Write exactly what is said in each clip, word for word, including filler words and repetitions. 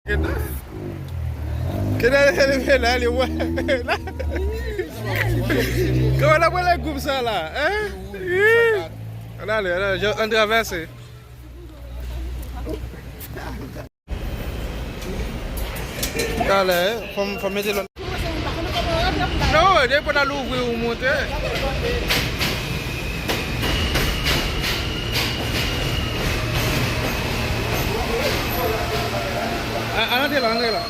Kèt. Kèt, ale, ale, ale, ale, wè. Kòman n ap rele gwoup sa la, hein? Ih. Ann ale, ann ale, ann travèse. Talè, fò m, fò m mete lòt. Non, depi w ta louvri ou monte. A, a, antre la, antre la.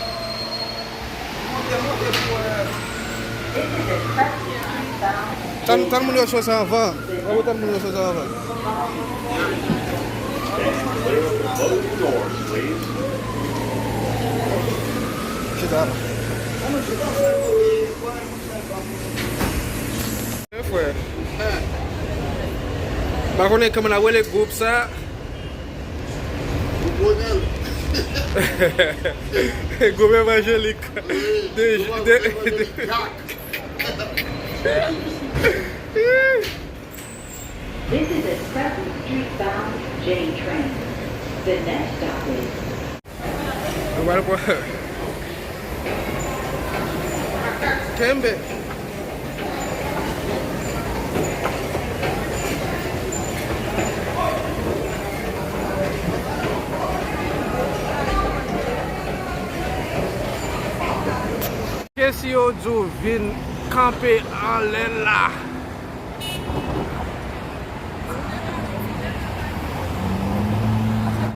Tann, tann moun yo soti anvan. Bravo, tann moun yo soti anvan. Chita la. Frè. M pa konnen kòman n ap rele gwoup sa. Gwoup evanjelik. De, de, de. This is a Sutton Street bound J train. The next stop is Yo pral pran. Kenbe. Ke si yo di w vin kanpe anlè la.